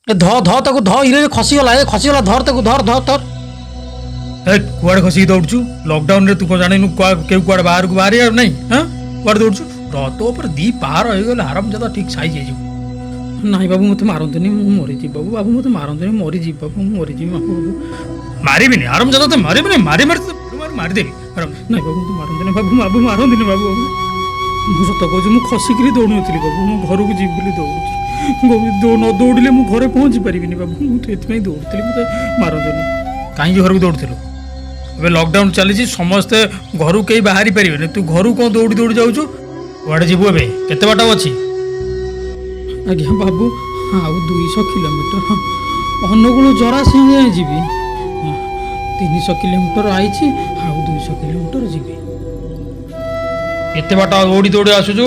ଏ ଧ ଧ ତାକୁ ଧ, ଇରେ ଖସିଗଲା, ଏ ଖସିଗଲା, ଧର ତାକୁ, ଧର ଧର ଧର। ଏ କୁଆଡ଼େ ଖସିକି ଦୌଡ଼ୁଛୁ? ଲକଡାଉନରେ ତୁ କ'ଣ ଜାଣିନୁ କେଉଁ କୁଆଡ଼େ ବାହାରକୁ ବାହାରିବାର ନାହିଁ? ହଁ, କୁଆଡ଼େ ଦୌଡ଼ୁଛୁ? ରହ, ତୋ ଉପରେ ଦି ପାହାର ହେଇଗଲେ ଆରାମଜାଦା ଠିକ୍ ସାଇଜ୍ ହେଇଯିବୁ। ନାଇଁ ବାବୁ, ମୋତେ ମାରନ୍ତୁନି, ମୁଁ ମରିଯିବି ବାବୁ। ବାବୁ, ମୋତେ ମାରନ୍ତୁନି, ମରିଯିବି ବାବୁ, ମୁଁ ମରିଯିବି ବାବୁ। ବାବୁ, ମାରିବିନି ଆରାମଜାଦା, ତ ମାରିବିନି, ମାରି ମାରି ମାରି ମାରିଦେବି। ନାଇଁ ବାବୁ, ମୋତେ ମାରନ୍ତୁନି ବାବୁ, ବାବୁ ମାରନ୍ତୁନି ବାବୁ। ବାବୁ, ମୁଁ ସତ କହୁଛି, ମୁଁ ଖସିକିରି ଦୌଡ଼ୁନଥିଲି ବାବୁ, ମୁଁ ଘରକୁ ଯିବି ବୋଲି ଦୌଡ଼ୁଛି। ନ ଦୌଡ଼ିଲେ ମୁଁ ଘରେ ପହଞ୍ଚି ପାରିବିନି ବାବୁ, ମୁଁ ତ ଏଥିପାଇଁ ଦୌଡ଼ୁଥିଲି, ମୋତେ ମାରନ୍ତୁନି। କାହିଁକି ଘରକୁ ଦୌଡ଼ୁଥିଲୁ? ଏବେ ଲକଡାଉନ୍ ଚାଲିଛି, ସମସ୍ତେ ଘରୁ କେହି ବାହାରି ପାରିବେନି, ତୁ ଘରୁ କ'ଣ ଦୌଡ଼ି ଦୌଡ଼ି ଯାଉଛୁ? କୁଆଡ଼େ ଯିବୁ ଏବେ? କେତେ ବାଟ ଅଛି? ଆଜ୍ଞା ବାବୁ, ଆଉ 200 କିଲୋମିଟର, ଅନୁଗୁଳ ଜରାସିଂହ ଯାଏଁ ଯିବି। 300 କିଲୋମିଟର ଆଇଛି, ଆଉ 200 କିଲୋମିଟର ଯିବି। ଏତେ ବାଟ ଦୌଡ଼ି ଦୌଡ଼ି ଆସୁଛୁ,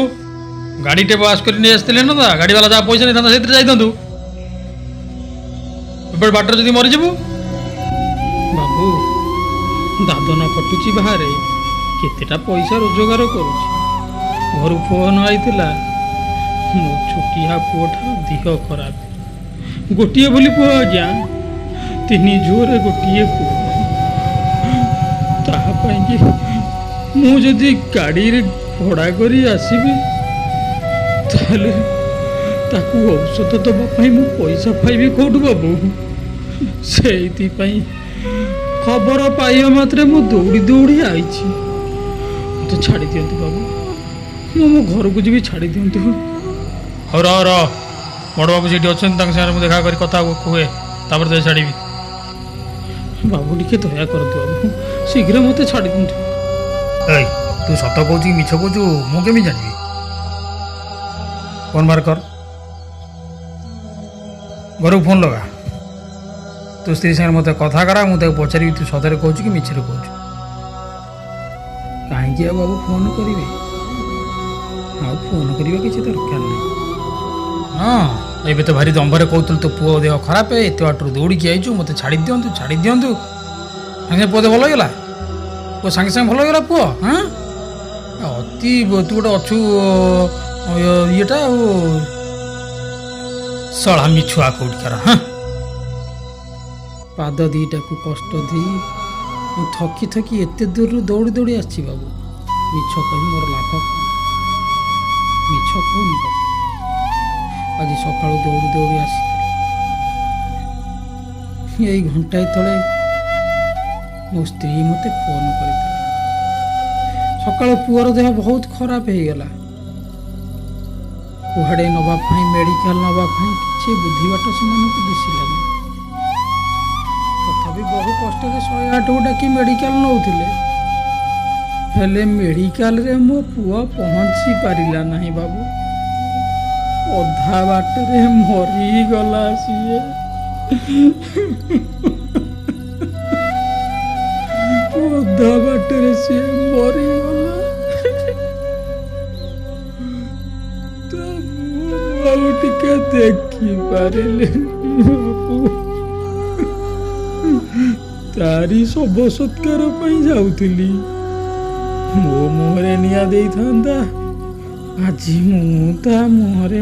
ଗାଡ଼ିଟେ ପାସ୍ କରି ନେଇ ଆସିଥିଲେ ନା, ଗାଡ଼ିବାଲା ଯାହା ପଇସା ନେଇଥାନ୍ତା ସେଇଥିରେ ଯାଇଥାନ୍ତୁ। ଏବେ ବାଟରେ ଯଦି ମରିଯିବୁ? ବାବୁ, ଦାଦନ ଖଟୁଛି ବାହାରେ, କେତେଟା ପଇସା ରୋଜଗାର କରୁଛି। ଘରୁ ଫୋନ୍ ଆଇଥିଲା, ମୋ ଛୋଟିଆ ପୁଅଟାର ଦେହ ଖରାପ। ଗୋଟିଏ ବୋଲି ପୁଅ ଆଜ୍ଞା, ତିନି ଝିଅରେ ଗୋଟିଏ ପୁଅ। ତାହା ପାଇଁକି ମୁଁ ଯଦି ଗାଡ଼ିରେ ଭଡ଼ା କରି ଆସିବି, ତାହେଲେ ତାକୁ ଔଷଧ ଦେବା ପାଇଁ ମୁଁ ପଇସା ପାଇବି କେଉଁଠୁ ବାବୁ? ସେଇଥିପାଇଁ ଖବର ପାଇବା ମାତ୍ରେ ମୁଁ ଦୌଡ଼ି ଦୌଡ଼ି ଆଇଛି। ମୋତେ ଛାଡ଼ି ଦିଅନ୍ତୁ ବାବୁ, ମୁଁ ମୋ ଘରକୁ ଯିବି, ଛାଡ଼ି ଦିଅନ୍ତୁ। ହଉ ରହ ରହ, ବଡ଼ ବାବୁ ସେଇଠି ଅଛନ୍ତି, ତାଙ୍କ ସାଙ୍ଗରେ ମୁଁ ଦେଖା କରି କଥା କୁହେ, ତାପରେ ତୋତେ ଛାଡ଼ିବି। ବାବୁ, ଟିକେ ଦୟା କରନ୍ତୁ ବାବୁ, ଶୀଘ୍ର ମୋତେ ଛାଡ଼ି ଦିଅନ୍ତୁ। ଏଇ, ତୁ ସତ କହୁଛୁ କି ମିଛ କହୁଛୁ ମୁଁ କେମିତି ଜାଣିବି? ଫୋନ୍ ବାହାର କର, ଘରକୁ ଫୋନ୍ ଲଗା, ତୋ ସ୍ତ୍ରୀ ସାଙ୍ଗରେ ମୋତେ କଥା କରା, ମୁଁ ତାକୁ ପଚାରିବି ତୁ ସତରେ କହୁଛୁ କି ମିଛରେ କହୁଛୁ। କାହିଁକି ଆଉ ବାବୁ ଫୋନ୍ କରିବେ? ଆଉ ଫୋନ୍ କରିବା କିଛି ଦରକାର ନାହିଁ। ହଁ, ଏବେ ତ ଭାରି ଦମ୍ଭରେ କହୁଥିଲୁ ତୋ ପୁଅ ଦେହ ଖରାପ, ଏତେ ବାଟରୁ ଦୌଡ଼ିକି ଆଇଛୁ, ମୋତେ ଛାଡ଼ି ଦିଅନ୍ତୁ, ଛାଡ଼ି ଦିଅନ୍ତୁ। ସାଙ୍ଗେ ସାଙ୍ଗେ ପୁଅ ଦେହ ଭଲ ହେଇଗଲା? ପୁଅ ସାଙ୍ଗେ ସାଙ୍ଗେ ଭଲ ହେଇଗଲା ପୁଅ? ହଁ, ଅତି ତୁ ଗୋଟେ ଅଛୁ ଇଏଟା ଆଉ ଶଳା ମିଛୁଆ କୋଉଠିକାର। ହଁ, ପାଦ ଦୁଇଟାକୁ କଷ୍ଟ ଦେଇ ମୁଁ ଥକି ଥକି ଏତେ ଦୂରରୁ ଦୌଡ଼ି ଦୌଡ଼ି ଆସିଛି ବାବୁ, ମିଛ କହି ମୋର ଲାଭ କ'ଣ? ମିଛ କହୁନି ବାବୁ, ଆଜି ସକାଳୁ ଦୌଡ଼ି ଦୌଡ଼ି ଆସିଥିଲି। ଏଇ ଘଣ୍ଟାଏ ତଳେ ମୋ ସ୍ତ୍ରୀ ମୋତେ ଫୋନ୍ କରିଥିଲା। ସକାଳୁ ପୁଅର ଦେହ ବହୁତ ଖରାପ ହେଇଗଲା। କୁଆଡ଼େ ନେବା ପାଇଁ, ମେଡ଼ିକାଲ ନେବା ପାଇଁ କିଛି ବୁଦ୍ଧିବାଟ ସେମାନଙ୍କୁ ଦିଶିଲାନି। ତଥାପି ବହୁ କଷ୍ଟରେ 108କୁ ଡାକି ମେଡ଼ିକାଲ ନେଉଥିଲେ। ହେଲେ ମେଡ଼ିକାଲରେ ମୋ ପୁଅ ପହଞ୍ଚି ପାରିଲା ନାହିଁ ବାବୁ, ଅଧା ବାଟରେ ମରିଗଲା ସିଏ। ଅଧା ବାଟରେ ସିଏ ମରିଗଲା। ତା ମୁହଁ ମୁଁ ଆଉ ଟିକେ ଦେଖିପାରିଲିନି ବାବୁ। ତାରି ଶବ ସତ୍କାର ପାଇଁ ଯାଉଥିଲି, ମୋ ମୁହଁରେ ନିଆଁ ଦେଇଥାନ୍ତା, ଆଜି ମୁଁ ତା ମୁହଁରେ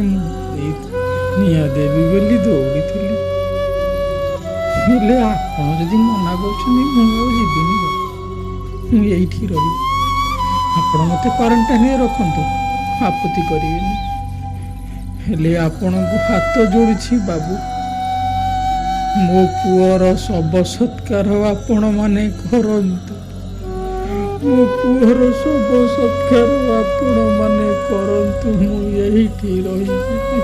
ନିଆଁ ଦେବି ବୋଲି ଦୌଡ଼ିଥିଲି। ହେଲେ ଆପଣ ଯଦି ମନା କରୁଛନ୍ତି, ମୁଁ ଆଉ ଯିବିନି ବାବୁ, ମୁଁ ଏଇଠି ରହିବି। ଆପଣ ମୋତେ କ୍ୱାରେଣ୍ଟାଇନରେ ରଖନ୍ତୁ, ଆପତ୍ତି କରିବିନି। ହେଲେ ଆପଣଙ୍କୁ ହାତ ଯୋଡ଼ୁଛି ବାବୁ, ମୋ ପୁଅର ଶବ ସତ୍କାର ଆପଣମାନେ କରନ୍ତୁ। ମୋ ପୁଅର ଶବ ସତ୍କାର ଆପଣମାନେ କରନ୍ତୁ, ମୁଁ ଏଇଠି ରହିଯିବି।